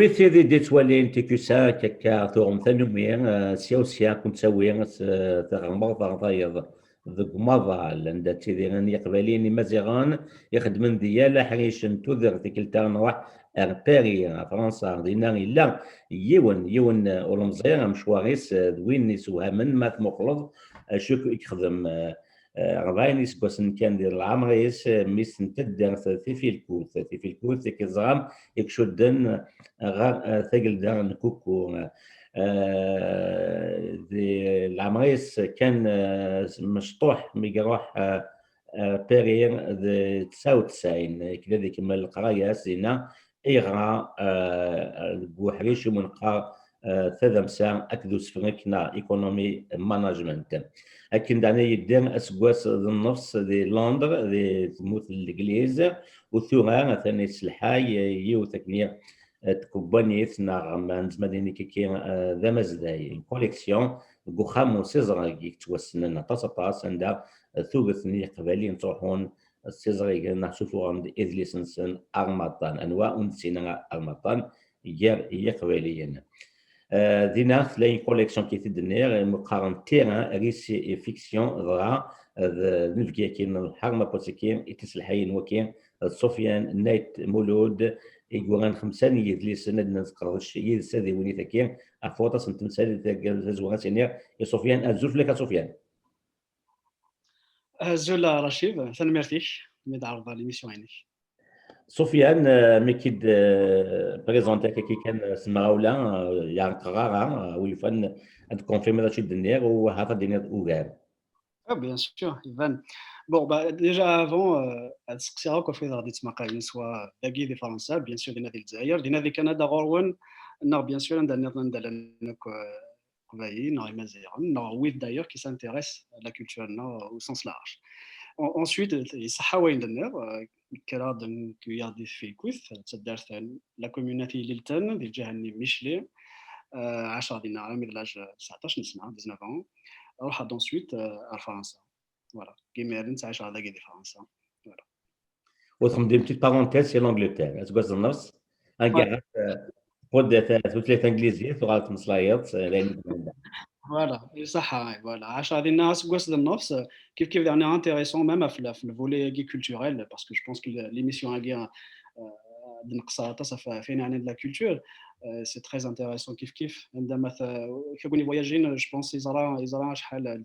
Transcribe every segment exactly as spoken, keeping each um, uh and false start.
Wid tid i d-ittwalin T Q cinq akka tuɣem tanumi, eh, sya u sya ad ken-tawi s, eh, teɣremt ɣer tayeḍ deg umaḍal anda ttidiren Yiqbayliyen Imaziɣen ixeddmen di yal aḥric n tudert tikkelt-a nruḥ ar Paris, ar Fransa. Dinna yella yiwen, yiwen, eh, ulemẓi amecwar-is, eh, d win isewhamen ma tmuqleḍ acu i yexdem, eh, eh, rebɛin iseggasen kan di leɛmer-is, eh, mmi-s n taddart Tifilkut. Tifilkut i k-iẓram, i icudden ɣer, eh, tagelda n Kuku. Eh, di leɛmer-is kan, eh, mecṭuḥ mi iruḥ, eh, eh, Paris di tesɛa u tesɛin, akken ad ikemmel leqraya-s dinna, iɣra, eh, deg uḥric umi neqqar, eh, tadamsa akked usefrek neɣ economy management. Akken daɣen yedder aseggas d nnefs di Londres, di tmurt n Legliz, u tura atan yesselḥay yiwet akken, eh, tkebbanit neɣ ma nezmer ad nini kiki, eh, d amazday, une collection deg uxxam n usiẓreg i yettwassnen aṭas aṭas, anda, eh, tuget n Yiqbayliyen ttruḥun ssiẓrigen neɣ ssufuɣen-d idlisen-nsen armaṭan. Anwa ur nessin ara armaṭan gar Yiqbayliyen? Eh, dinna tella une collection ki t-id-nniɣ, imi qqaren terrain, récit et fiction, dɣa, eh, d, d inebgi-agi n lḥerma n wass-agi i t-iselḥayen wagi, eh, d Sufyan Nait Mulud, i yuran xemsa n yidlisen, ad nesqerdec yid-s tadiwennit-agi ɣef waṭas n temsal. Tazwara ad s-iniɣ i Sufyan, azul fell-ak a Sufyan. Azul a Racid, tanemmirt-ik mi d-ɛerḍeḍ l'émission-inek. Sufyan, eh, mi k-id, eh, présenter akka kan, eh, s temɣawla, eh, yeɛreq ara, eh, wi yufan ad confirmer d acu i d-nniɣ, u ahat ad d-tiniḍ ugar. Ah, bien sûr, iban. Bon, bah, déjà avant, euh, ad seqsiɣ akk ɣef wid aɣ-d-ittmaqalen, soit dagi di Fransa, bien sûr, dinna di Lezzayer, dinna di Kanada ɣur-wen, neɣ bien sûr anda nniḍen, anda llan akk, euh, Leqbayel, neɣ Imaziɣen, neɣ wid d'ailleurs qui s'intéressent à la culture, neɣ au sens large. En-, ensuite, iṣeḥḥa wayen d-nniḍ, euh, kkreɣ-d nekk wiyaḍ di Tfilkut, d taddart n la commune n At Yililten, di lǧiha-nni n Micli. Euh, ɛaceɣ dinna armi d l'âge n tseɛṭac n sna, dix-neuf ans. Ruḥeɣ-d ensuite, euh, ar Fransa. Voilà. Imiren ttɛiceɣ dagi di Fransa. Voilà. U txedmeḍ une petite parenthèse si l'Angleterre. Aseggas d nnefs, anga, ouais, euh, tewwiḍ ta-, tutlayt tanglizit, tuɣaleḍ tmeslayeḍ, euh, d ayen i d-nnan. Voilà, iṣeḥḥa, voilà. Ɛaceɣ dinna aseggas d nnefs, euh, kif kif daɣen intéressant même ɣef le, ɣef le volet-agi culturel, parce que je pense que le, l'émission-agi, euh, d-neqseɣ aṭas ɣef, ɣef ayen yeɛnan de la culture, euh, c'est très intéressant kif kif. Anda ma t-, kra n win ivoyajin, je pense, yeẓra, yeẓra acḥal, euh,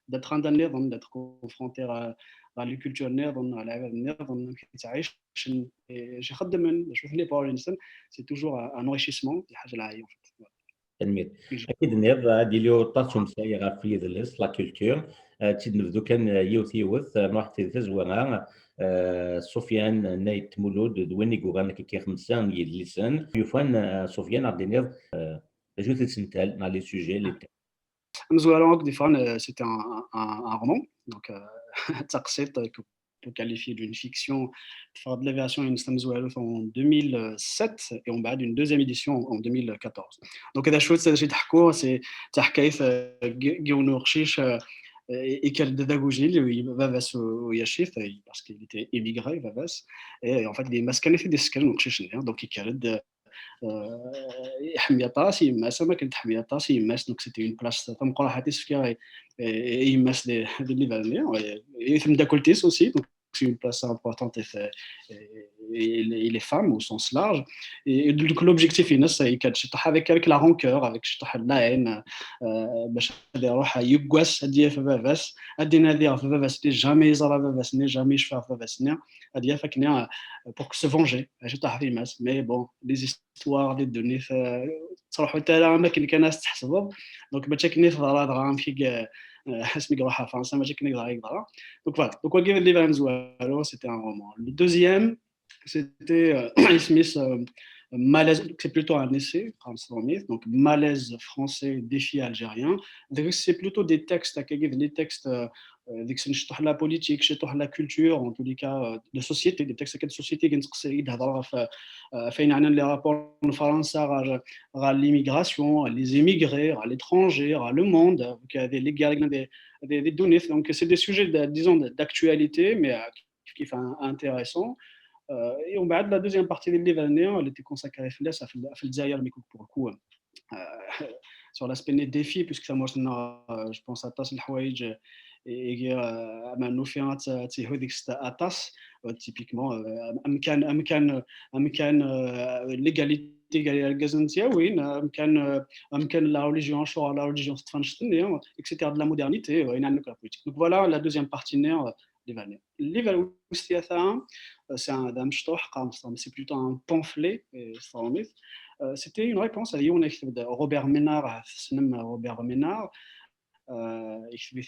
d train nniḍen, d'être confronté ɣer, ɣer les cultures nniḍen, ɣer lɛibad nniḍen, amek i ttɛicen, eh, acu xeddmen, d acu-ten les paroles-nsen, c'est toujours un, un enrichissement, d lḥaǧa lɛali, en fait. Voilà. Tanemmirt. Akken d-tenniḍ, ad yili uṭas umsay ɣef yidles, la culture. Eh, ad tt-id-nebdu kan, eh, yiwet yiwet, eh, nruḥ di tazwara, eh, Sufyan Nait Mulud, d win i yuran akka xemsa n yidlisen. Yufan, eh, Sufyan, ad d-tiniḍ, eh, d acu-t isental, neɣ les sujets, les thèmes? Amezwaru akk d-iffɣen, euh, c'était un, un, un roman, donc, euh, d taqsiṭ, euh, que peut qualifier d'une fiction. Teffeɣ-d la version-ines tamezwarut en deux mille sept et on bat une deuxième édition en deux mille quatorze. Donc, d acu, d acu i d-teḥku, c'est, d taḥkayt, euh, n yiwen uqcic, euh, i, ikker-d d agujil, i baba-s u, u yacit, euh, parce qu'il était émigré, baba-s. Et en fait, d yemma-s kan i t-id-isekkren uqcic-nni, donc ikker-d, euh, iḥemmel aṭas yemma-s, am akken teḥmmel aṭas yemma-s, donc c'était une place tameqqrant i s-tefka i, i, i yemma-s di, di lliber-nni, i, i temdakkelt-is aussi, donc c'est une place importante et, et, et les femmes au sens large. Et, et donc l'objectif-ines, c'est avec, avec la rancœur, avec la haine, euh, bac ad iruḥ yiwwas ad d-yaf baba-s, ad d-inadi ɣef baba-s, jamais yeẓra baba-s-nni, jamais yecfa ɣef baba-s-nni, ad d-yaf akken, euh, pour se venger, bac ad iruḥ ɣef yemma-s. Mais bon, les histoires di ddunit, euh, ttruḥunt ara am akken kan ad s-tḥesbeḍ. Donc, mačči akken i teḍra dɣa amek i, euh, asmi i iruḥ ɣer Fransa, mačči akken i yeḍra i yeḍra. Donc, voilà. Donc, wagi d lliber amezwaru, c'était un roman. Le deuxième, c'était, euh, isem-is, euh, Malaise, c'est plutôt un essai, qqaren s tṛumit, donc Malaise français, défi algérien. Donc, c'est plutôt des textes, akkagi d les textes, euh, euh, deg-sen ciṭuḥ la politique, ciṭuḥ la culture, en tous les cas, euh, de société, des textes de société, i d-hedreɣ ɣef, euh, ɣef ayen yeɛnan les rapports n Fransa ɣer, ɣer l'immigration, ɣer les émigrés, ɣer l'étranger, ɣer le monde, donc, euh, des, les guerres, des, des, des ddunit. Donc, c'est des sujets, de, disons, d'actualité, mais, euh, kif kif intéressants. Euh, et on بعد la deuxième partie de l'événement, elle était consacrée à Fles, à Fles Zaire, mais pour le coup, euh, sur l'aspect des défis, puisque ça, moi, je pense à tas الحوايج et ma نوفي à tas, typiquement, أمكان أمكان أمكان l'égalité, l'égalité, أمكان أمكان la religion, la religion, et cetera, de la modernité, la politique. Donc voilà la deuxième partie, l'événement. L'événement, c'est un, c'est plutôt un pamphlet, c'était une réponse à Robert Ménard, Robert Ménard, يكتب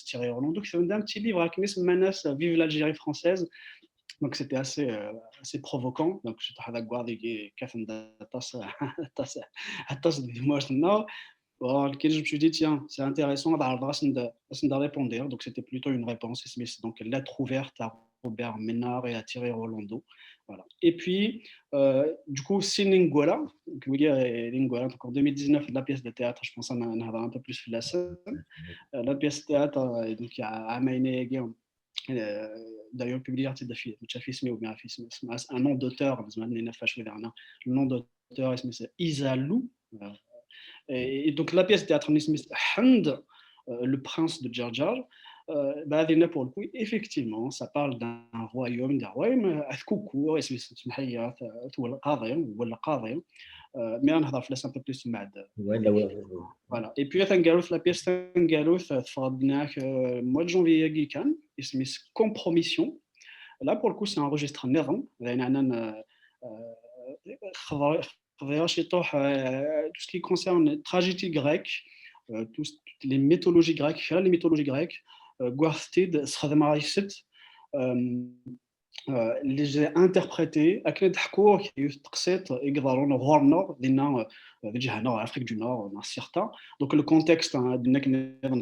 Thierry Rollandou, donc c'est un petit livre qui s'appelle Vive l'Algérie française. Donc c'était assez, euh, assez provoquant. Donc je suis à la garde qui a fait une tasse de moi. Bon, je me suis dit, tiens, c'est intéressant, on va répondre. Donc c'était plutôt une réponse, donc lettre ouverte à Robert Ménard et à Thierry Rollandou. Voilà. Et puis, euh, du coup, c'est Linguala, donc en deux mille dix-neuf, la pièce de théâtre, je pense, on en a un peu plus fait la scène. Euh, la pièce de théâtre, euh, donc il y a Amaine Egan, euh, d'ailleurs publié à Tedafis, Mutchafis, mais ou bien un nom d'auteur, le nom d'auteur, c'est Izalou. Et donc la pièce de théâtre, c'est Hand, euh, le prince de Jar Jar. Euh, bah, pour le coup, effectivement, ça parle d'un royaume, d'un royaume, euh, à Koukou, et c'est Mahayat, ou le Qadri, ou le Qadri. Mais on va faire un peu plus mad. Voilà. Et puis, la pièce, mois de janvier, et c'est Compromission. Là, pour le coup, c'est un registre neuf, tout ce qui concerne les tragédies grecques, euh, toutes les mythologies grecques, les mythologies grecques, euh, Guartid, Sradamarisset, euh, euh, les interpréter, akken ad ḥkuɣ yiwet teqsiṭ i yeḍran ɣur-neɣ dinna, euh, di ǧehna, Afrique du Nord, dans certains. Donc le contexte, hein,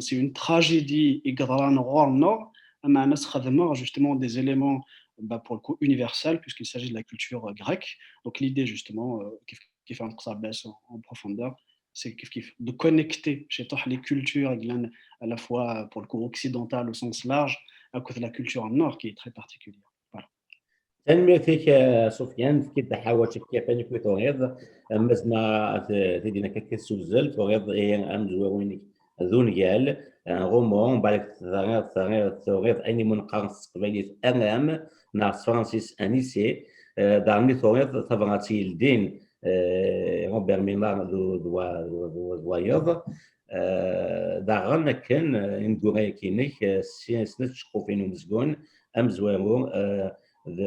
c'est une tragédie i yeḍran ɣur-neɣ, mais on a justement des éléments, bah, pour le coup universels, puisqu'il s'agit de la culture grecque. Donc l'idée justement, euh, qui fait un en profondeur, c'est de connecter chez toi les cultures à la fois, pour le coup, occidentales au sens large, à côté de la culture nord qui est très particulière. Voilà. Tanemmirt-ik, Sofiane, tefkiḍ-d ḥawaǧ akka kan i turiḍ, mazma tidin akka tessewzel, turiḍ ihi amezwaru-inek d ungal, un roman, mbeɛd terriḍ, terriḍ, turiḍ ayen i qqaren s teqbaylit un ème, neɣ s tefransist un essai, daɣen i turiḍ tabrat yeldin, Robert Ménard d wayeḍ. Daɣen akken ineggura-agi-inek s snat tceqqufin umezgun, amezwaru d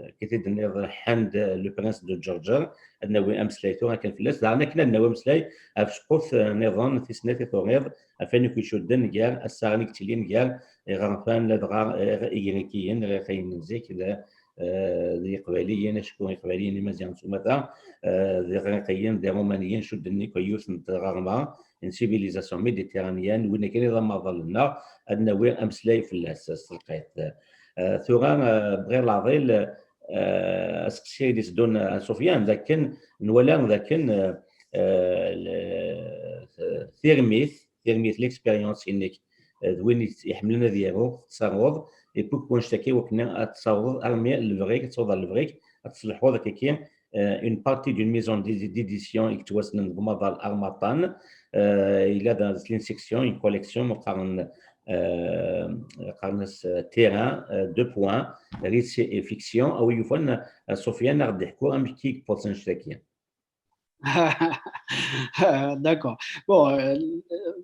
akken i d-tenniḍ Hand, le prince de Jar Jar, ad nawi ameslay tura akken fell-as. Daɣen akken ad nawi ameslay ɣef tceqquft niḍen tis snat i turiḍ, ɣef wayen akk icudden gar assaɣen i yettilin gar iɣerfan ladɣa igrikiyen, iɣerfan n zik, d Iqbayliyen, acku Iqbayliyen, Imaziɣen s umata, d Iɣriqiyen, d Iṛumaniyen, cudden akk yiwet n tɣerma, une civilisation méditerranéenne, win akken i d amaḍal-nneɣ, ad nawi ameslay fell-as s telqayt. Tura, bɣiɣ leɛḍil, aseqsi i d-iteddun a Sufyan, d akken nwala d akken tirmit, tirmit, l'expérience-inek, d win iḥemmlen ad yaru, tettaruḍ, et puis wanect-agi wakken ad tessawḍeḍ armi lebɣi-k, ad tawḍeḍ ɣer lebɣi-k, ad tesselḥuḍ akkagi une partie d'une maison d'édition i yettwassnen deg umaḍal armaṭan, yella d une section, une collection, qqaren, qqaren-as Terrain, deux points, récit et fiction, a wi yufan, Sufyan, ad aɣ-d-iḥku amek i yewweḍ s annect-agi. D'accord. Bon, euh,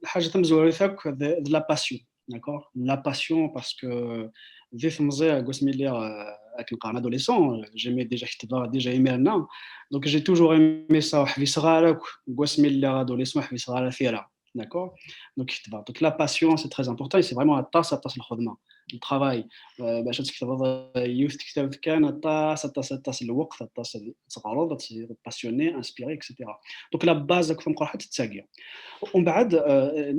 ḥaǧa tamezwarut akk d la passion, d'accord ? La passion, parce que di temẓi, deg wasmi lliɣ, euh, akken qqaren adolescent, euh, j'aimais déjà, ktbeɣ déjà imir-nni. Donc j'ai toujours aimé ça, ur ḥbiseɣ ara akk deg wasmi lliɣ adolescent, ur ḥbiseɣ ara tira. D'accord ? Donc, donc la passion, c'est très important et c'est vraiment aṭas, aṭas n lxedma, le travail. Euh, باش تكتب كان aṭas, aṭas, aṭas n lweqt, aṭas, تقعد passionné, inspiré, et cetera. Donc la base, comme on dit, c'est ومن بعد, euh,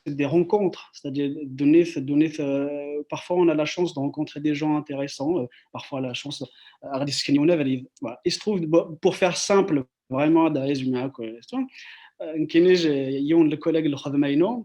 c'est des rencontres, c'est-à-dire, donner, donner, euh, parfois on a la chance de rencontrer des gens intéressants, euh, parfois la chance, euh, voilà. Il se trouve, pour faire simple, vraiment, de résumer, quoi, كاين يوم le collègue الخدمة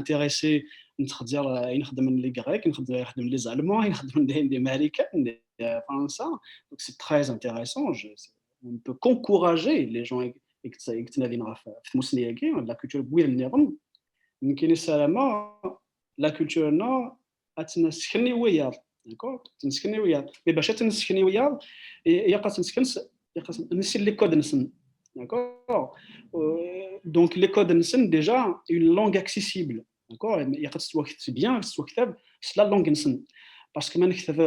intéressé, nexdem ayen xeddmen les Grecs, ayen xeddmen les Allemands, ayen xeddmen les Américains, les Français. Donc c'est très intéressant. On ne peut qu'encourager les gens i yettnadin ɣef tmussni-agi, la culture n wid nniḍen. Nekkini ssarameɣ la culture-nneɣ ad tt-nesken i wiyaḍ. D'accord? Ad tt-nesken i wiyaḍ. Mais bac ad tt-nesken i wiyaḍ, ilaq ad tt-nesken, ilaq ad nessin les codes-nsen. D'accord? Euh, donc les codes-nsen, déjà, une langue accessible. D'accord? Ilaq ad tettwakteb bien, ad tettwaktab s la langue-nsen. Parce que ma nektab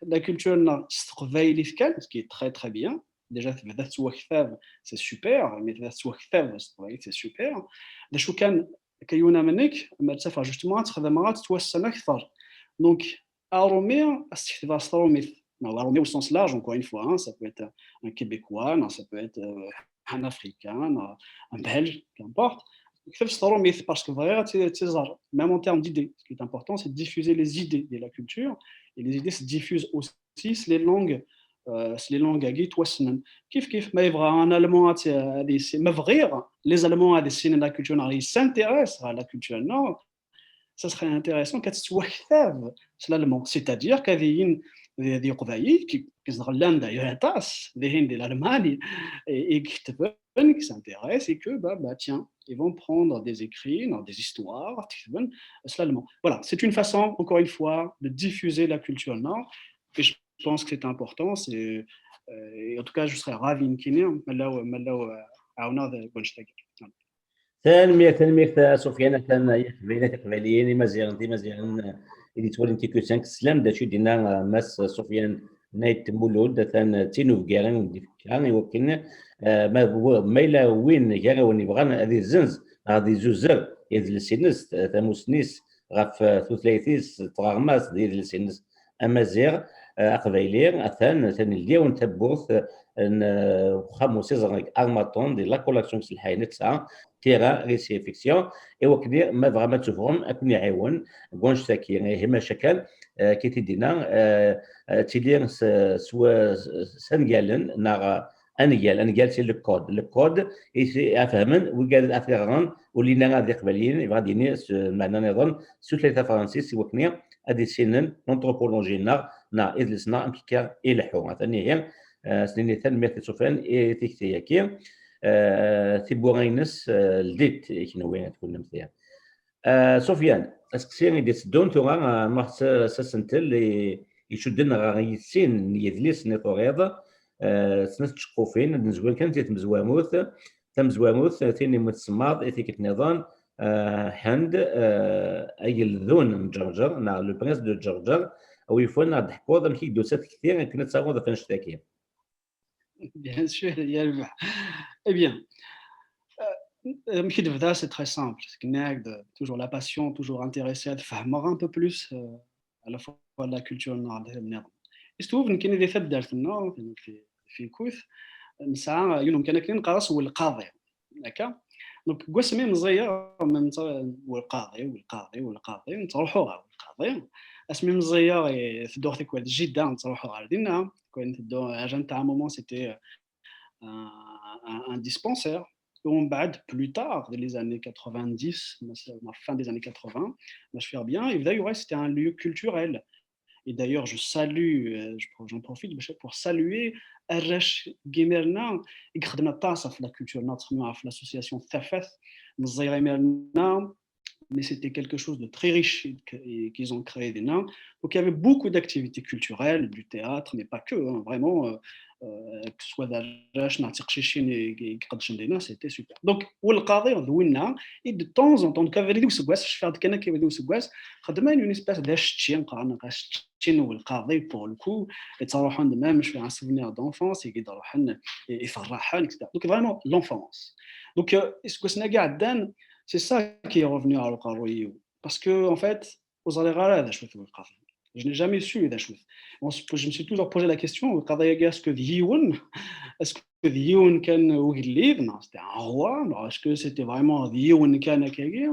la culture-nneɣ s teqbaylit kan, ce qui est très très bien, déjà tebda tettwaktab, c'est super, mais tebda tettwaktab s teqbaylit, c'est super. D acu kan, akka yiwen am nekk, ma ttafeɣ justement ad texdem ad tettwassen akter. Donc aṛumi ad s-tekteb s tṛumit. Non, aṛumi au sens large, encore une fois, hein, ça peut être un Québécois, non, ça peut être euh, un Africain, non, un Belge, qu'importe. Tekteb s tṛumit parce que bɣiɣ ad tt-iẓer. Même en termes d'idées, ce qui est important, c'est de diffuser les idées de la culture, et les idées se diffusent aussi s les langues, euh, s les langues-agi yettwassnen. Kif kif ma yebɣa un Allemand ad, ad yissin, ma bɣiɣ les Allemands ad issinen la culture, neɣ ils s'intéressent à la culture, non, ça serait intéressant qu'elle soit s l'allemand, c'est-à-dire qu'ad d-inin d Iqbayliyen, qui, qui sont là d'ailleurs, d'ailleurs, d l'Allemagne, et, et qui s'intéressent, et que, bah, bah, tiens, ils vont prendre des écrits, des histoires, voilà, c'est une façon, encore une fois, de diffuser la culture nord. Et je pense que c'est important. C'est, euh, et en tout cas, je serais ravi n kini, ma llan, ma llan, euh, ɛawneɣ deg wannect-agi. Tanemmirt, tanemmirt a Sufyan, atan iqbayliyen, iqbayliyen, imaziɣen, timaziɣen i d-yettwalin T Q cinq. Teslam d acu i d-yenna Mass Sufyan Nait Mulud, atan d tinubgarin i d-ifka i wakken ma yella win gar-awen yebɣan ad izzenz neɣ ad izuzzer idles-ines, tamusni-s ɣef tutlayt-is, tɣerma-s d yidles-ines amaziɣ, aqbayli, atan, atan ldi-awen tawwurt n uxxam usiẓreg Armaton di la collection s lḥayen i tesɛa, tira, récit, fiction, i wakken ma tebɣam ad tufɣem ad ken-iɛiwen deg wannect-agi. Ihi maca kan, ki t-id-inna, ad tili s angalen neɣ angal, angal c'est le code. Le code, ad fehmen wigad ad t-iɣren ur llin ara d iqbayliyen, yebɣa ad d-yini s lmeɛna niḍen s tutlayt tafransist i wakken ad issinen l'anthropologie-nneɣ neɣ idles-nneɣ amek akka ileḥḥu. Atan ihi, s nini tanemmirt i Sufyan i tikti-agi. Tiwwura-ines ldit i kenwi ad tkunnemt ihi. Sufyan, aseqsi i d-itteddun tura, nruḥ s asentel icudden ɣer yissin n yidlisen i turiḍ, snat tceqqufin, ad nezwir kan si tmezwarut. Tamezwarut, tin iwumi tsemmaḍ i tikkelt nniḍen, Ḥend, ageldun n Ǧerǧer, neɣ le prince de Ǧerǧer, a wi yufan ad d-teḥkuḍ amek i d-tusa tekti akken ad taruḍ ɣef annect-agi. Bien sûr, yerbeḥ. Eh bien, amek i d-tebda, c'est très simple. C'est que toujours la passion, toujours intéressé ad fehmeɣ un peu plus à la fois la culture nniḍen. Istewweb nekkini di taddart-nneɣ, fi Kut, nesɛa yiwen umkan akken neqqar-as Welqaḍi. Akka. Donc, deg wasmi meẓẓiyeɣ, Welqaḍi, Welqaḍi, Welqaḍi, nettruḥu ɣer Welqaḍi. Asmi meẓẓiyeɣ, tedduɣ tikwal jidda, nettruḥu ɣer dinna. Quand tedduɣ, j'entends à un moment, c'était un, un, un dispensaire. Et on بعد, plus tard, dans les années quatre-vingt-dix, la fin des années quatre-vingts, je me souviens bien, et d'ailleurs, c'était un lieu culturel. Et d'ailleurs, je salue, j'en profite pour saluer arrac n yimir-nni i ixeddmen aṭas ɣef la culture, notamment ɣef l'association Tafat, meẓẓiyeɣ imir-nni, mais c'était quelque chose de très riche qu'ils ont créé dinna. Donc il y avait beaucoup d'activités culturelles, du théâtre, mais pas que, hein, vraiment, euh, euh, que ce soit d'arrac neɣ tiqcicin i iqeddcen dinna, c'était super. Donc Welqaḍi d winna, et de temps en temps, donc abrid n useggas, cfiɣ-d kan akka abrid n useggas, xedmen une espèce d'accès, qqaren-as accès n Welqaḍi pour le coup, yettruḥun de même, je fais un souvenir d'enfance, i d-iruḥen, iferraḥen, et cetera. Donc vraiment l'enfance. Donc iseggasen-agi iɛeddan, c'est ça qui est revenu ɣer uqerruy-iw. Parce que, en fait, ur ẓriɣ ara d acu-t Welqaḍi. Je n'ai jamais su d acu-t. Je me suis toujours posé la question, Welqaḍi-agi, est-ce que d yiwen, est-ce que d yiwen kan ugellid, neɣ c'était un roi, neɣ est-ce que c'était vraiment d yiwen kan akkagi,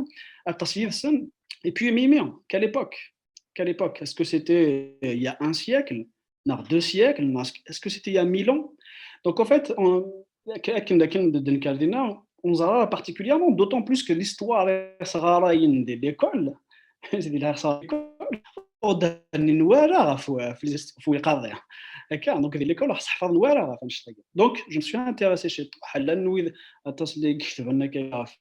aṭas yid-sen. Et puis mimi, quelle époque, quelle époque, est-ce que c'était il y a un siècle, neɣ deux siècles, neɣ est-ce que c'était il y a mille ans? Donc en fait, akken d akken d-nenker dinna, ur neẓri ara particulièrement, d'autant plus que l'histoire i ɣ-sɣarayen di l'école, di l'école, ur d-nnin wara ɣef Welqaḍi. Akka, donc di l'école ur ɣ-sseḥfaḍen wara ɣef annect-agi. Donc je me suis intéressé ciṭuḥ, llan wid aṭas i iketben akka ɣef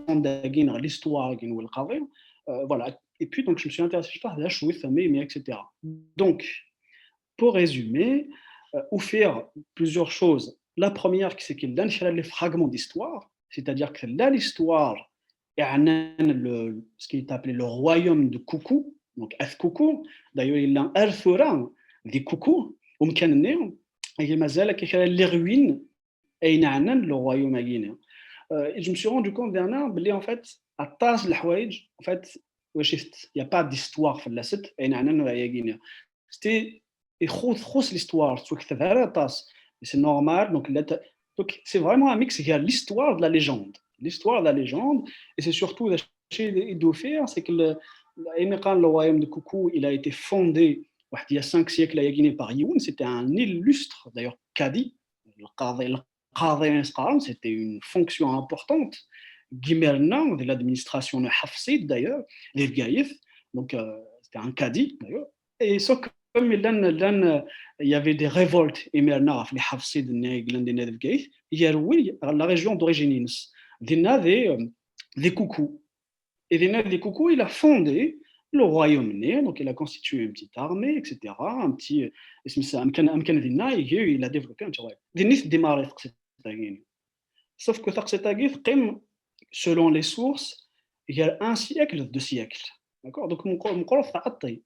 dagi neɣ l'histoire-agi n Welqaḍi. Voilà. Et puis donc je me suis intéressé ciṭuḥ d acu-t, mimi, et cetera. Donc pour résumer, ufiɣ plusieurs choses. La première, c'est que llan kra les fragments d'histoire, c'est-à-dire que l'histoire iɛnan le, ce qui est appelé le royaume de Coucou, donc At Coucou, d'ailleurs yella ar tura di Coucou, umkan-nni, mazal akka kra les ruines ayen ɛnan le royaume-agi-ni. Et je me suis rendu compte dinna belli en fait aṭas n leḥwayeǧ, en fait, il n'y a pas d'histoire fell-asent, ayen ɛnan ayagi-ni. C'était, ixuṣṣ, txuṣṣ l'histoire, tettwakteb ara aṭas. C'est normal, donc, donc c'est vraiment un mix, il y a l'histoire de la légende. L'histoire de la légende, et c'est surtout, c'est que le, le royaume de Coucou, il a été fondé il y a cinq siècles, c'était un illustre, d'ailleurs, cadi, le qadi, c'était une fonction importante, deg yimir-nni, de l'administration n Ḥafṣid d'ailleurs, di Bgayet, donc euh, c'était un cadi d'ailleurs, et sauf que comme il y avait des révoltes imir-nni ɣef les Ḥafṣid-nni i yellan dinna di Bgayet, yerwel ɣer la région d'origine-ines. Dinna di, di Kuku. Et dinna di Kuku, il a fondé le royaume-nni, donc il a constitué une petite armée, et cetera. Un petit, euh, isem-is amkan, amkan dinna, il a développé un petit royaume. Dinna i tedda taqsiṭ-agi. Sauf que taqsiṭ-agi teqqim, selon les sources, il y a un siècle, deux siècles. D'accord ? Donc, meqqret tɛeṭṭel.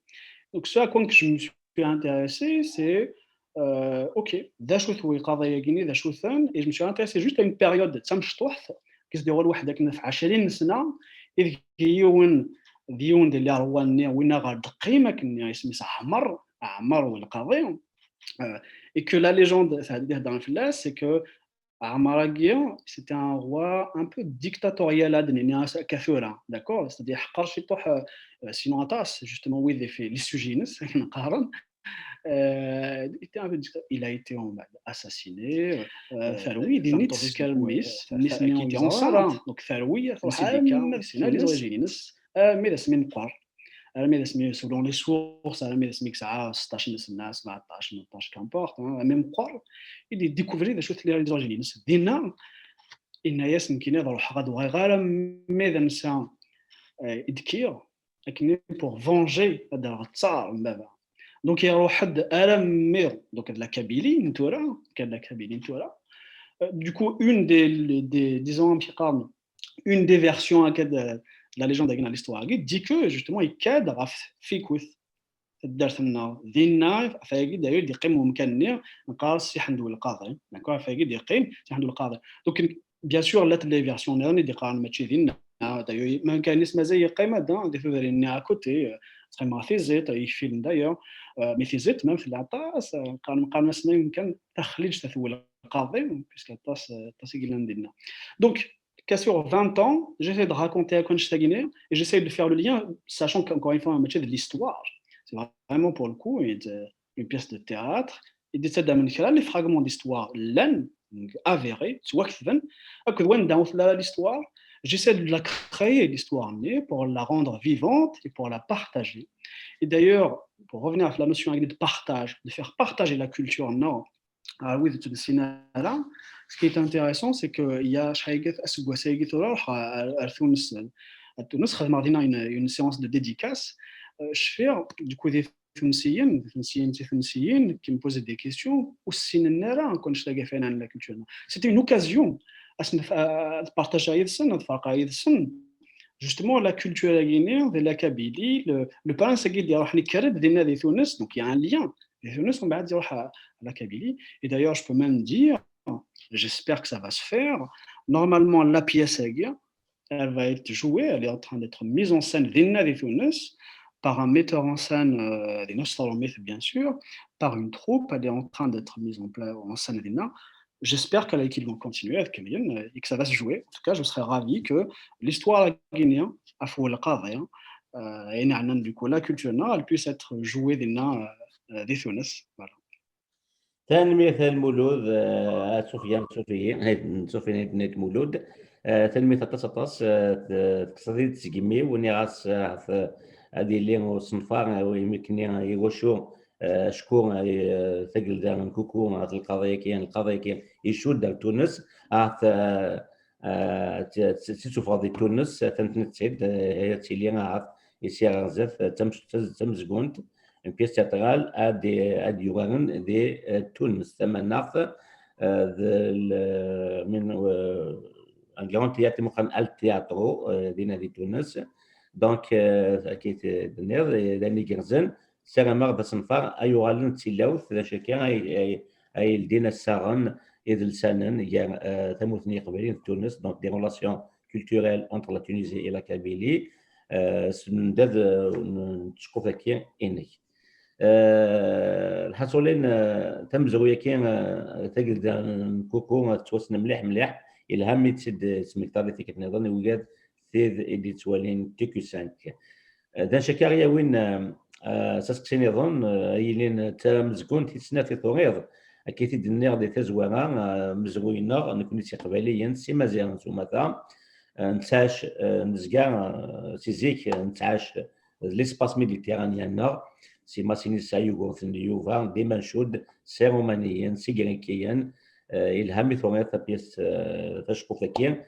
Donc, ce à quoi que je me suis intéressé, c'est, euh, ok, d acu-t lqaḍi-agi-nni, d acu-ten, et je me suis intéressé juste à une période d tamecṭuḥt, qui se déroule waḥed akken f ɛecrin sna, ideg yiwen, d yiwen di les rois-nni, winna ɣer d-teqqim akken, isem-is Ɛmer, Ɛmer Ulqaḍi, euh, et que la légende, ça a dit dans la, c'est que Ɛmer-agi, c'était un roi un peu dictatorial, ad nini akka tura, d'accord ? C'est-à-dire, yeḥqer ciṭuḥ, euh, sinon aṭas, justement, wid i f-, les sujets-ines, akken qqaren. Euh, il était un peu dicta-, il a été en, assassiné, euh, terwi, dinna i tesker mmi-s, mmi-s-nni ur yeẓri ara, donc terwi, truḥ arma d Tunes, armi d asmi meqqer. Armi d asmi, selon les sources, armi d asmi yesɛa seṭṭac n sna, sbeɛṭac, tmenṭac, qu'importe, hein, armi meqqer, i d-yedikuvri d acu-t les origines-ines. Dinna, yenna-yas, nekkini ad ruḥeɣ, ad uɣaleɣ armi d ansa, euh, i d-kkiɣ, akken pour venger, ad d-rreɣ ttar n baba. Donc, iruḥ-d armi, donc, de la Kabylie n tura, kan de la Kabylie n tura. Euh, du coup, une des, des, disons, amek qqaren, une des versions, akka, de, de la légende, de l'histoire, dit que, justement, yekka-d ɣef Fikut, taddart-nneɣ. Dinna, ɣef wayagi, d'ailleurs, i d-yeqqim umkan-nni, neqqar Si Ḥend Ulqaḍi. D'accord ? Ɣef wayagi i d-yeqqim Si Ḥend Ulqaḍi. Donc, bien sûr, llant les versions nniḍen i d-yeqqaren mačči dinna. D'ailleurs, ma kan-is mazal yeqqim da, di tudrin-nni à côté, euh, teqqim ɣer Tiziṭ, yekfilen d'ailleurs, euh, mais Tiziṭ, même tella aṭas, euh, qqaren, qqaren-as ma yumkan Taxliǧt At Ulqaḍi, puisque aṭas, euh, aṭas i yellan dinna. Donc, qu'à sur vingt ans, j'essaie de raconter à Konch Taguiné, et j'essaie de faire le lien, sachant qu'encore une fois, un métier de l'histoire, c'est vraiment pour le coup une, une pièce de théâtre, et d'essayer d'amener les fragments d'histoire, llan, avérés, ttwaketben, akked wanda ur telli ara l'histoire, j'essaie de la créer, l'histoire-nni, pour la rendre vivante et pour la partager. Et d'ailleurs, pour revenir à la notion de partage, de faire partager la culture, non, ah oui, de, de Sinara. Ce qui est intéressant, c'est que il y a, à, à Tunis, à Tunis, une, une séance de dédicace. Euh, je fais, du coup, des Tunisiens, des Tunisiens, des Tunisiens qui me posaient des questions. Ou Sinara, quand je suis la culture. C'était une occasion à, à partager, justement, la culture de la Kabylie, le, le parrain, c'est qu'il y a des Tunis, donc il y a un lien. Et nous sommes à la Kabylie. Et d'ailleurs, je peux même dire, j'espère que ça va se faire. Normalement, la pièce, elle va être jouée, elle est en train d'être mise en scène, dinna di Tunes, par un metteur en scène, euh, des Nostromites, bien sûr, par une troupe, elle est en train d'être mise en, pla-, en scène, dinna. J'espère qu'elle, qu'ils vont continuer avec Kemien, euh, et que ça va se jouer. En tout cas, je serais ravi que l'histoire guinéenne, Afou El Qadri, hein, euh, du coup, la culture, non, elle puisse être jouée dinna, euh, di Tunes. Voilà. Tanemmirt a Lmulud, euh, a Sufyan Sufi, Sufi Nayt Mulud. Euh, tanemmirt aṭas, aṭas, euh, t-, tekkseḍ-iyi-d seg imi-w, nniɣ-as, euh, ɣef, euh, ad yili usenfar, euh, imi-nni, iwacu, euh, acku, euh, tagelda n Kuku, ɣef lqaḍi-agi, lqaḍi-agi icudd ar Tunes, ɣef, euh, euh, t-, t-, tt-, ttufɣeḍ di Tunes, tanetnitt-id, euh, ad tili ahat, isi ɣer zdat, d tam-, d tamezgunt, une pièce théâtrale ad, ad yuraren di, euh, Tunes, tamanaɣt, euh, d le, min, euh, un grand théâtre, meqqar Al Teatro, euh, dinna di Tunes. Donc, euh, akka i d-tenniḍ, d ayen igerrzen, ssarameɣ d asenfar ay uɣalen d tilawt, d acu akka ay, ay, ay ldin assaɣen idelsanen gar, euh, tamurt n Yiqbayliyen d Tunes, donc des relations culturelles entre la Tunisie et la Kabylie, euh, s-, n dad, euh, n tceqquft-agi inek. Euh, lḥaṣulin, euh, tamezruy-agi, euh, tagelda n Kuku, euh, tettwassen mliḥ, mliḥ. Yelha mi tt-id-tesmektaḍ i tikkelt nniḍen, i wigad tid i d-yettwalin T Q cinq. Euh, d acu akka ɣ-yawin, euh, euh, s aseqsi nniḍen, euh, ay yilin d tamezgunt i tesnat i turiḍ, akka i t-id-nniɣ di tazwara, euh, amezruy-nneɣ, nekkni s Iqbayliyen, s Imaziɣen s umata, euh, nettɛac, euh, nezga, euh, si zik, euh, nettɛac d l'espace méditerranéen-nneɣ, si Massinis, Yugurten, Yuba, d Imancudd, s Irumaniyen, s Igrikiyen, euh, yelha mi turiḍ tapyest, euh, taceqquft-agi,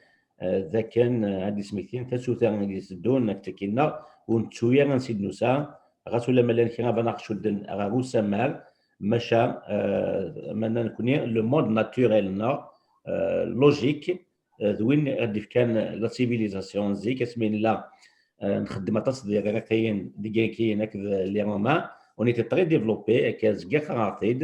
eh, d akken, eh, ad d-ismektin tasuta i d-iteddun, akka akkin-nneɣ, ur nettu ara ansi d-nusa, ɣas ulamma llan kra bɣan aɣ-cudden ɣer usamar, maca, eh, ma nella nekni, le monde naturel-nneɣ, eh, logique, eh, d win i ɣ-d-ifkan la civilisation zik, asmi nella, eh, nxeddem aṭas di Rriqayen, di Grikayen akked les Romains, on était très développé, akka zgiɣ qqareɣ-t-id,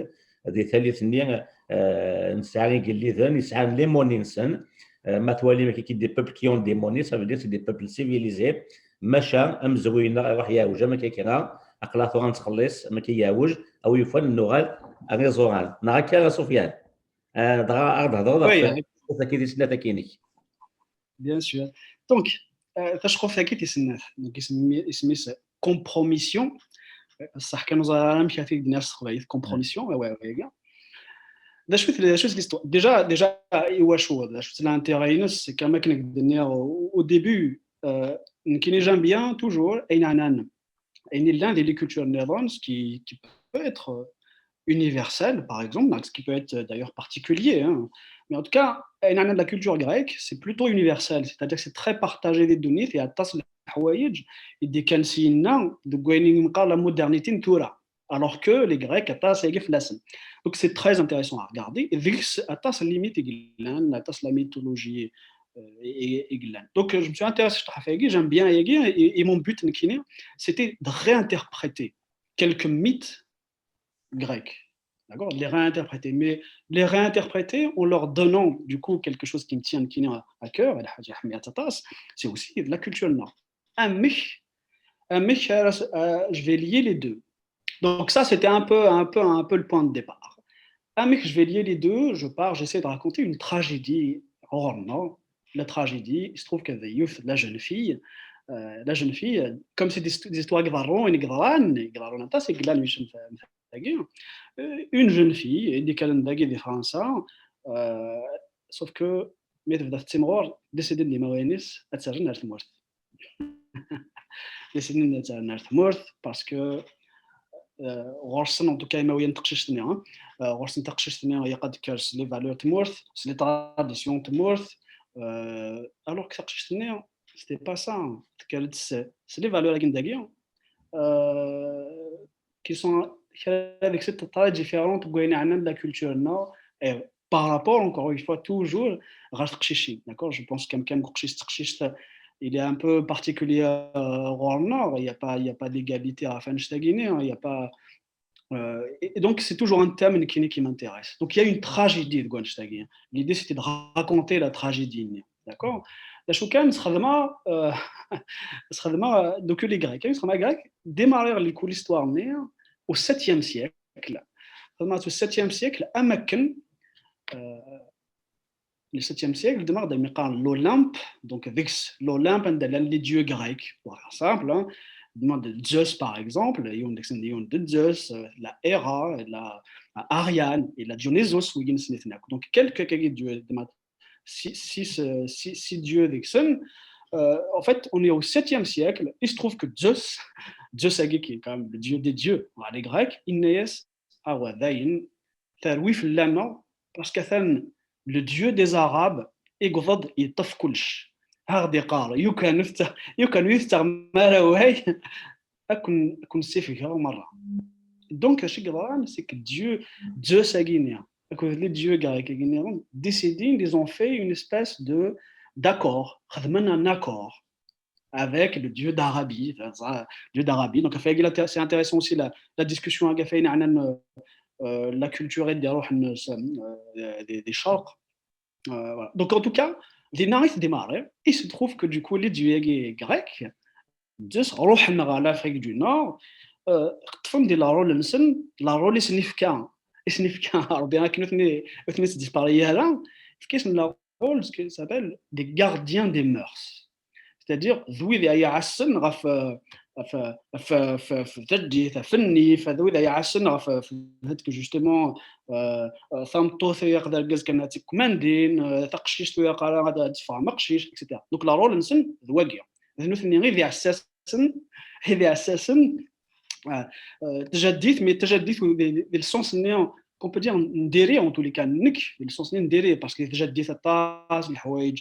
di tallit-nni, eh, nesɛa igelliden, yesɛan les monnaies-nsen, eh, ma twalim akka des peuples qui ont des monnaies, ça veut dire c'est des peuples civilisés, maca amezruy-nneɣ iruḥ yeɛwej am akka kra, aql-aɣ tura nettxelliṣ am akka yeɛwej, a wi yufan nuɣal ar iẓuran. Neɣ akka a Sufyan? Eh, dɣa ad d-hedreḍ ɣef tceqquft-agi tis snat-agi-inek. Bien sûr. Donc, euh, taceqquft-agi tis snat, donc isem-, isem-is compromission. Euh, ṣṣeḥ kan ur ẓriɣ ara amek ara t-id-nniɣ s teqbaylit, compromission, ouais, ouais, ouais. D acu-t, d acu-t l'histoire? Déjà, déjà, iwacu, d acu-t l'intérêt-ines, c'est comme akken ak-d-nniɣ au, au début, euh, nekkini j'aime bien toujours ayen ɛnan ayen yellan di les cultures nniḍen, ce qui, qui peut être universel, par exemple, ce qui peut être d'ailleurs particulier, hein. Mais en tout cas, ayen ɛnan la culture grecque, c'est plutôt universel, c'est-à-dire que c'est très partagé di ddunit, i aṭas n leḥwayeǧ i d-ikkan syenna deg wayen i neqqar la modernité n tura, alors que les Grecs, aṭas aya fell-asen. Donc c'est très intéressant à regarder. Deg-s aṭas n limite i yellan, aṭas la mythologie, euh, i, i, i yellan. Donc je me suis intéressé à ccḍeḥ-agi, j'aime bien ayagi, et, et mon but nekkini, c'était de réinterpréter quelques mythes grecs. D'accord? De les réinterpréter. Mais les réinterpréter en leur donnant du coup quelque chose qui me tient, qui me tient à cœur, et la ḥaǧa ḥmiɣ-tt aṭas, c'est aussi de la culture nneɣ. Amek, amek, euh, je vais lier les deux. Donc ça, c'était un peu, un peu, un peu le point de départ. Amek je vais lier les deux, je pars, j'essaie de raconter une tragédie ɣur-nneɣ, la tragédie, il se trouve que la jeune fille, euh, la jeune fille, euh, comme c'est des, des histoires i iḍerrun, i iḍerrun, i iḍerrun aṭas, i yellan, euh, une jeune fille, i d-ikkren dagi di Fransa, euh, sauf que mi tebda tettimɣur, déciden-d imawlan-is ad tt-rren ar tmurt. Déciden-d ad tt-rren ar tmurt, parce que, euh, ɣur-sen, en tout cas, imawlan n teqcict-nni, hein, euh, ɣur-sen taqcict-nni ilaq ad tekker s les valeurs n tmurt, s les traditions n tmurt, euh, alors que taqcict-nni, c'était pas ça, hein. Tekker-d s, s les valeurs-agi n dagi, euh, qui sont très différentes n wayen ɛnan la culture-nneɣ, et par rapport, encore une fois, toujours ɣer teqcicin, d'accord? Je pense que amkan n uqcic d teqcict, il est un peu particulier, euh, ɣur-nneɣ, il y a pas, il y a pas d'égalité ɣef annect-agi-nni, hein, il y a pas, euh, et, et donc c'est toujours un thème qui, qui m'intéresse. Donc il y a une tragédie deg wannect-agi. L'idée, c'était de raconter la tragédie, d'accord? D acu kan, sxedmeɣ, euh, sxedmeɣ, euh, donc les Grecs, sxedmeɣ les Grecs, démarrer l'histoire-nni au septième siècle. Sxedmeɣ-tt au septième siècle, am akken, euh, le septième siècle, d-, d-, d-, l'Olympe, donc deg-s l'Olympe, anda llan les dieux grecs, par exemple, hein, de Zeus, par exemple, yiwen deg-sen, yiwen de Zeus, euh, la Héra, la, euh, Ariane, et la Dionysos, wigi nessen-iten akk. Donc, quelques, quelques dieux, d-, six, six, euh, six, six dieux deg-sen. Euh, en fait, on est au septième siècle. Il se trouve que Zeus, Zeus-agi, qui est quand même le dieu des dieux, les Grecs, yenna-yas, ah ouais, dayen, terwi fell-aneɣ, parce que atan le dieu des Arabes, yewweḍ-d, yeṭṭef kullec. Aɣ-d-iqqar, yukan ur tettaɣ-, yukan ur tettaɣem ara awal, ad ken-, ad ken-ssifgeɣ merra. Donc, acu i yeḍran, c'est que Dieu, Zeus-agi-nni, akked les dieux grecs-agi nniḍen, décidin, ils ont fait une espèce de, d'accord, xedmen un accord avec le dieu d'Arabie, enfin, ça, dieu d'Arabie. Donc, ɣef wayagi, c'est intéressant aussi la, la discussion, ɣef wayen ɛnan, euh, euh, la culture i d-iruḥen, euh, des, des Ccerq. Euh, voilà. Donc, en tout cas, dinna i tdémarrer. Il se trouve que, du coup, les dieux grecs, Zeus, ruḥen ɣer l'Afrique du Nord, euh, ṭṭfen-d le rôle-nsen, le rôle i sen-ifka, i sen-ifka Rebbi, akken ur ten-, ur ten-id-disparaît ara, yefka-yasen le rôle, ce qui s'appelle des gardiens des mœurs. C'est-à-dire, d wid ay iɛessen ɣef, euh, ɣef, ɣef, ɣef, ɣef taddit, ɣef nnif, d wid ay iɛessen ɣef, ɣef le fait que, justement, euh, euh, tameṭṭut ur ilaq d argaz kan ad tt-ikmandin, euh, taqcict ur ilaq ara ad, ad teffeɣ am aqcic, et cetera. Donc, le rôle-nsen d wagi. D nutni i d iɛessasen, i d iɛessasen, euh, euh, tajaddit, mais tajaddit di, di, di le sens-nni, qu'on peut dire, n diri, en tous les cas, nekk, di le sens-nni n diri, parce que di tjaddit aṭas n leḥwayeǧ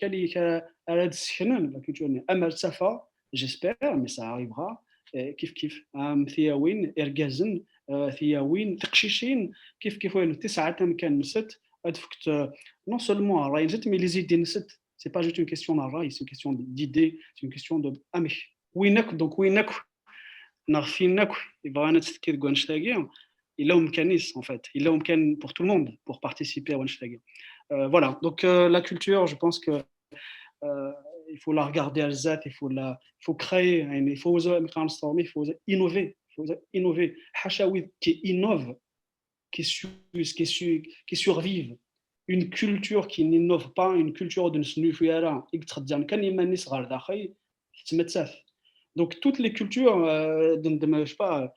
kali ara d-sseknen la culture-nni. Ama d tafat, j'espère, mais ça arrivera, eh, kif kif, am tiyawin, irgazen, eh, tiyawin, tiqcicin, kif kif, wayen tesɛa amkan-nsent, ad fkent, eh, non seulement ṛṛay-nsent, mais les idées-nsent. C'est pas juste une question de ṛṛay, c'est une question d'idée, c'est une question de amek. Win akk, donc win akk, neɣ tin akk, yebɣan ad tettekki deg wannect-agi, yella umkan-is, en fait. Yella umkan pour tout le monde, pour participer à wannect-agi. Euh, voilà, donc euh, la culture, je pense que euh, il faut la regarder à zdat, il faut la, il faut créer, hein, il faut oser, il faut oser innover, il faut oser innover. Ḥaca wid qui innove, qui suit, qui suit, qui survivent. Une culture qui n'innove pas, une culture ur d-nesnuffus ara, i yettxeddmen kan iman-is ɣer daxel, tettmettat. Donc toutes les cultures, euh, de, de, je sais pas,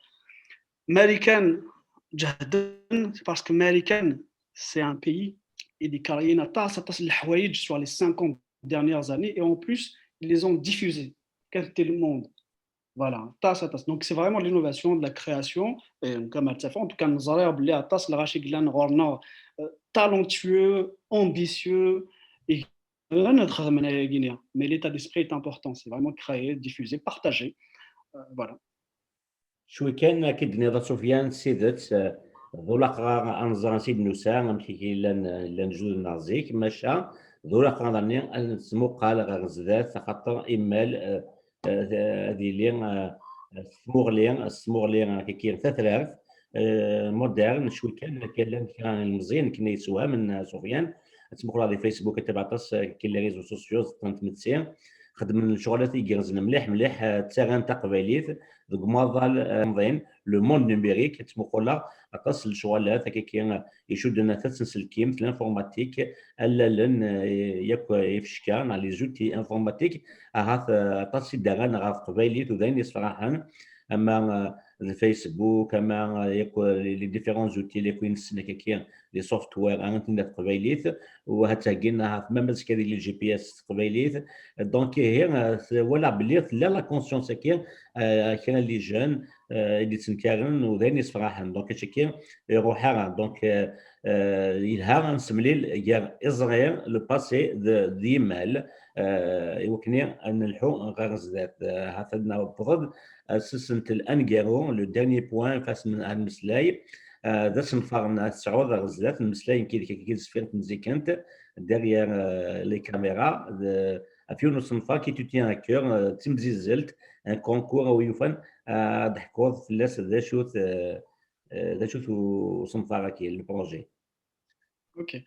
Marikan, ǧehden, c'est parce que Marikan, c'est un pays, i d-ikeryen aṭas, aṭas n leḥwayeǧ sur les cinquante dernières années, et en plus, ils les ont diffusés. Quel était le monde? Voilà, aṭas, aṭas. Donc, c'est vraiment l'innovation, de la création, et comme elle s'est fait, en tout cas, neẓra belli aṭas n lɣaci i yellan ɣur-neɣ, euh, talentueux, ambitieux, et mais l'état d'esprit est important, c'est vraiment créer, diffuser, partager. Euh, voilà. Cwi kan, akka d-tenniḍ a Sufyan, s tidet, eh, d ulaqrar ad nẓer ansi d-nusa, amek i llan, llan jdud-nneɣ zik, maca d ulaqrar-nni ad nettmuqal ɣer zdat, axaṭer imal, eh, eh, ad yili, eh, s tmuɣli, s tmuɣli, eh, kiki tatrart, eh, moderne, cwi kan, akka llan kra n ilmeẓyen, akken ay yessewhamen, eh, Sufyan, ad tmuqleḍ di Facebook, ad tebɛeḍ aṭas, eh, kiki les réseaux sociaux, ẓeṭṭen tmetti, xeddmen lecɣalat igerrzen mliḥ, mliḥ, eh, ttarran taqbaylit deg umaḍal, eh, amḍin, le monde numérique, ttmuquleɣ aṭas n lecɣalat, akka, eh, icudden at n tsenselkimt, l'informatique, allalen, eh, yakk, eh, ifecka, neɣ les outils informatiques, ahat, eh, aṭas i d-rran ɣer teqbaylit, u d ayen yessefraḥen, ama, eh, d Facebook, ama, eh, yakk, eh, les différents outils, yakk i nessen, akka, les software, ara ten-naf teqbaylit, u ha tteggin, ha tmam azekka di G P S s teqbaylit. Donc, ihi, eh, walaɣ belli tella la conscience-agi, eh, kra n les jeunes, eh, i d-yettenkaren, u d ayen yessefraḥen. Donc, acu-agi, iruḥ ara. Donc, eh, eh, yelha ad nessemlil gar iẓri, le passé, d, d yimal, eh, i wakken ad nelḥu ɣer zdat. Eh, ha-t-ad newweḍ-d, eh, s usentel aneggaru, le dernier point, ɣef ad nmeslay, eh, d asenfar n At Sɛud ɣer zdat, nmeslay nekk yid-k akka deffir n temzikent, derrière, eh, les caméras, d, ɣef yiwen n usenfar qui te tient à cœur, eh, d timzizzelt, un concours, a wi yufan, eh, ad d-teḥkuḍ fell-as d acu-t, eh, eh, d acu-t usenfar-agi, le projet. Ok.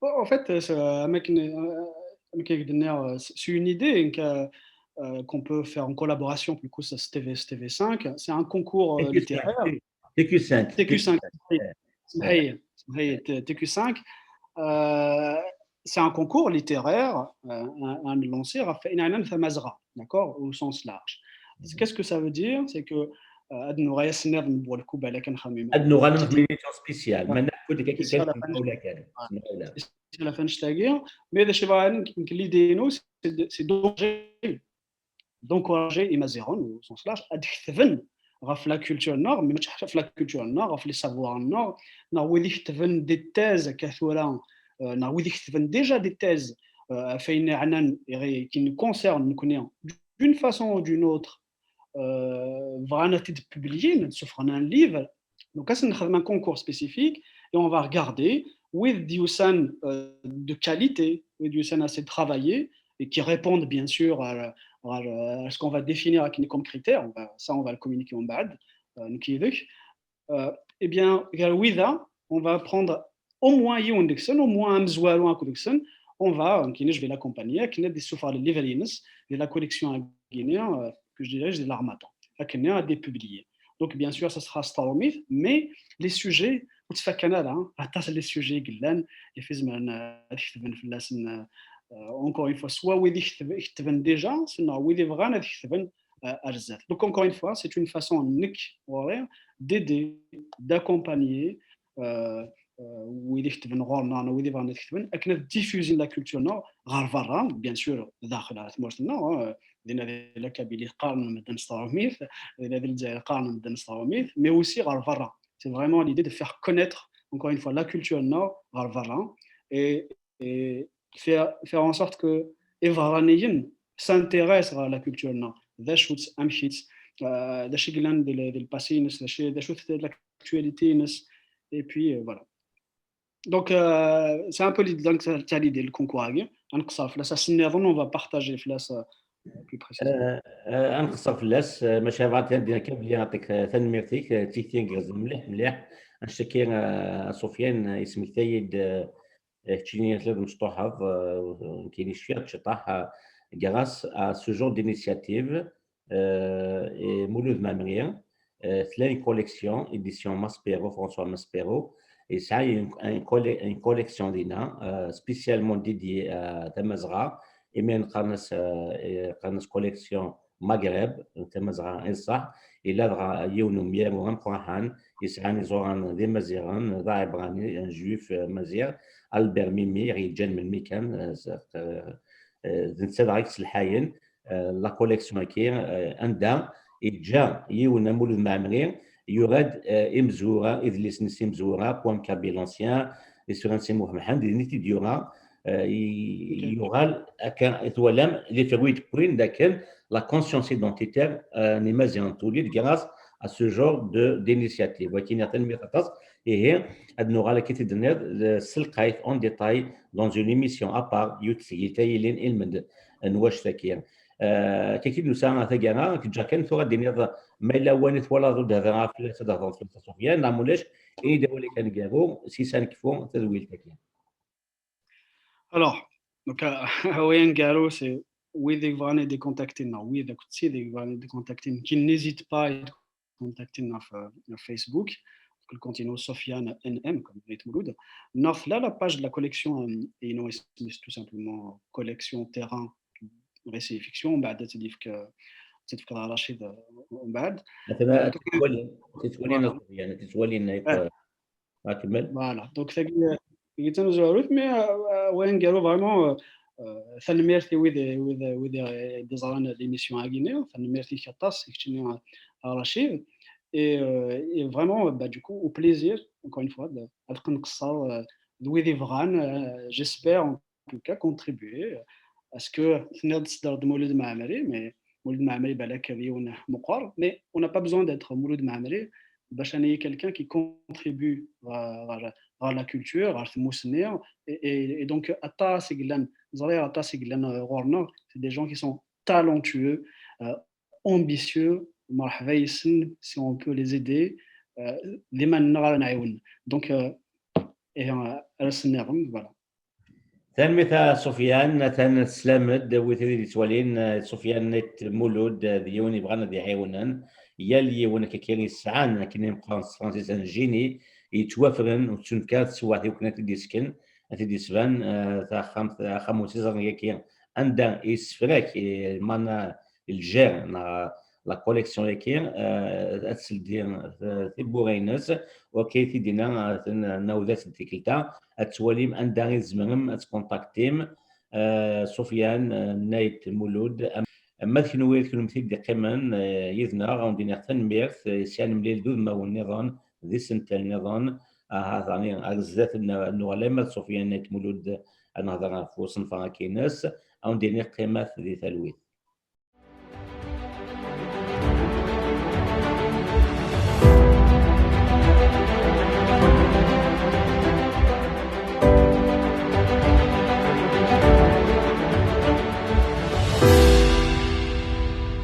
Bon, en fait, euh, c'est, euh, am akken, euh, am akken i d-nniɣ, euh, c'est c'est une idée que, euh, qu'on peut faire en collaboration, du coup, ça, c'est T V, c'est T V cinq. C'est un concours, euh, T Q cinq, littéraire. T Q cinq, T Q cinq. T Q cinq. Smeh-iyi, smeh-iyi, T- T Q cinq. Euh, c'est un concours littéraire, euh, un, un lancé, ɣef ayen yeɛnan tamazɣa, d'accord, au sens large. Qu'est-ce que ça veut dire? C'est que, euh, ad nuɣal ass-nniḍen n Buɣ Lkubala kan xamim. Ad nuɣal nexdem une émission spéciale. Ma nɛawed akka Spécial kan, ula kan. Spécial ɣef annect-agi. Mais d acu i bɣiɣ ad nini, l'idée-inu, c'est de- c'est d'encourager, d'encourager imaziɣen, au sens large, ad ketben ɣef la culture-nneɣ, mais mačči ɣef la culture-nneɣ, ɣef les savoirs-nneɣ, neɣ wid iketben des thèses akka tura, euh, neɣ wid iketben déjà des thèses, euh, ɣef ayen yeɛnan, qui nous concerne nekkni, d'une façon ou d'une autre, euh, bɣan ad t-id-publiyin, ad ssufɣen un livre. Donc, ad nexdem un concours spécifique et on va regarder wid d-yusan, euh, de qualité, wid d-yusan assez travaillé et qui répondent bien sûr à, à, à ce qu'on va définir comme critère. On va- ça, on va le communiquer en bas, euh, nekk yid-k. Euh, eh bien, gar wid-a, on va prendre au moins yiwen deg-sen, au moins amezwaru akk deg-sen, on va, euh, je vais l'accompagner, akken ad d-issufeɣ le livre-ines, de la collection-agi, euh, que je dirais, de l'harmattan. Akken ad d-publier. Donc, bien sûr, ça sera s trumit, mais les sujets, ur ttfakkan ara, hein, aṭas les sujets i yellan, i fi zemren, euh, ad ketben fell-asen, euh, euh, encore une fois, soit wid i ketb- ketben déjà, sinon wid i bɣan ad ketben, euh, ar zdat. Donc, encore une fois, c'est une façon, nekk, ɣur-i, d'aider, d'accompagner, euh, euh, wid i ketben ɣur-neɣ, neɣ wid i bɣan ad ketben, akken ad diffusin la culture-nneɣ ɣer berra, bien sûr, daxel ar tmurt-nneɣ, hein, dinna di la Kabylie qqaren medden s trumit, dinna di Lezzayer qqaren medden s trumit, mais aussi ɣer berra. C'est vraiment l'idée de faire connaître, encore une fois, la culture-nneɣ ɣer berra. Et, et faire, faire en sorte que iberraniyen s'intéressent à la culture-nneɣ, d acu-tt, amek-itt, euh, d acu i yellan di, di le passé-ines, d acu, d acu-tt l'actualité-ines, et puis, euh, voilà. Donc, euh, c'est un peu l'idée, donc, c'est l'idée, le concours-agi. Ad nqeṣṣer fell-as ass-nniḍen, on va partager fell-as, euh, plus précisément. Euh, euh, ad nqeṣṣer fell-as, euh, maca bɣiɣ ad d-iniɣ kan belli yeɛṭik, euh, tanemmirt-ik, euh, d tikti igerrzen mliḥ, mliḥ. Annect-agi, euh, a Sofiane, euh, yesmektay-d, euh, euh, keččini tlid mecṭuḥeḍ, euh, nekkini cfiɣ-d ciṭṭaḥ, euh, grâce à ce genre d'initiative, euh, et Mulud Mɛemmri, euh, tella une collection, édition Maspero, François Maspero, yesɛa une, une colle-, une collection dinna, euh, spécialement dédiée à Tamazɣa, imi qqaren-as, euh, qqaren-as collection Maghreb, Tamazɣa i ṣṣeḥ, yella dɣa yiwen umyaru ameqqran, yesɛan iẓuran d imaziɣen, d aɛebrani, un juif, euh, maziɣ, Albert Mimi, i ɣ-yeǧǧan melmi kan, euh, s-, euh, euh, d netta dɣa i yesselḥayen, euh, la collection-agi, euh, anda yeǧǧa yiwen am Mulud Mɛemmri, yura-d, euh, imezwura, idlisen-is imezwura, Poème kabyle ancien, isura n Si Muḥ Mḥend, din i t-id-yura, euh, i-, Ok. Yuɣal akka i twalam, les fruits d-wwin dakken la conscience identitaire, euh, n Imaziɣen tuli-d grâce à ce genre de, d'initiative. Wagi, tanemmirt aṭas. Ihi, ad nuɣal akka i t-id-tenniḍ, d-, s lqayt en détail dans une émission à part, yiwet n tesgilt ay ilin ilmend n wact-agi. Euh, akka i d-nusa taggara, k-ǧǧeɣ kan tura ad d-tiniḍ ma yella wani twalaḍ ur d-hdireɣ ara fell-as, ad d-thedreḍ fell-as a Sofiane, neɣ ma ulac, ini-d awal-ik aneggaru, s-is ad nekfu tadwilt-agi. Alors, donc, euh, Awal aneggaru, c'est wid i yebɣan ad d-ikontakti-nneɣ, wid akked tid i yebɣan ad d-ikontakti-nneɣ, qui n'hésite pas à contacter-nneɣ ɣef, ɣef Facebook, donc le compte-inu Sofiane N M, comme Nait Mouloud. Neɣ tella la page de la collection, euh, inu isem-is tout simplement collection terrain, récit et fiction, mbeɛd ad tt-id-yefk, ad tt-id-yefk Rachid, euh, mbeɛd. Atan Euh, ad donc, tettwali, ad tettwali voilà. Neɣ Sofiane, ad tettwali Nait, Ouais. euh, Akemmel. Voilà. Donc, tagi, tagi d tamezwarut, mais, euh, euh, Awal aneggaru, vraiment, euh, euh, tanemmirt i wid, wid, wid i d-iẓran l'émission-agi-nni, tanemmirt-ik aṭas, i keččini, euh, a Rachid. Et, euh, et vraiment, bah, du coup, au plaisir, encore une fois, de, ad nqeṣṣer, euh, d wid i bɣan, euh, j'espère, en tout cas, contribuer à ce que, tenniḍ-d tesdreḍ-d Mulud Mɛemmri, mais Mulud Mɛemmri, balak d yiwen meqqer, mais on n'a pas besoin d'être Mulud Mɛemmri, bac ad nili quelqu'un qui contribue ɣer, ɣer, ɣer la culture, ɣer tmussni, et, et, et donc, aṭas i yellan, ẓriɣ aṭas i yellan, euh, ɣur-neɣ, c'est des gens qui sont talentueux, euh, ambitieux, merḥba yes-sen, si on peut les aider, euh, d iman-nneɣ ara nɛiwen. Donc, euh, et, euh, ad asen-nniḍen, voilà. Tanemmirt a Sofiane, atan teslam-d, wid i d-yettwalin, eh, Sofiane Nait Mouloud, eh, d yiwen yebɣan ad iɛiwnen. Yal yiwen akka kan yesɛan, akken i meqqaren s tefransist, un génie, yettwafren, ur tettunefk ara teswiɛt i wakken ad t-id-yesken, ad t-id-yesban, eh, taxxamt, axxam n usiẓer-agi, anda yessefrak, eh, mana lǧer, neɣ la collection-agi, eh, ad teldi, eh, tiwwura-ines, u akka i t-id-yenna, eh, ten-, nawdat n tikkelt-a, ad twalim anda i tzemrem ad tkontaktim, eh, Sofiane, eh, Nait Mouloud. Am-, ma d kenwi, d kennemti i d-iqqimen, eh, yid-neɣ, ad wen-d-iniɣ tanemmirt, eh, sya ad nemlil d udmawen nniḍen, d isental nniḍen, ahat, ɛni, ar zdat ad n-, ad nuɣal arma d Sofiane Nait Mouloud, ad nehder ɣef usenfar-agi-ines, ad wen-d-iniɣ qqimet di talwit.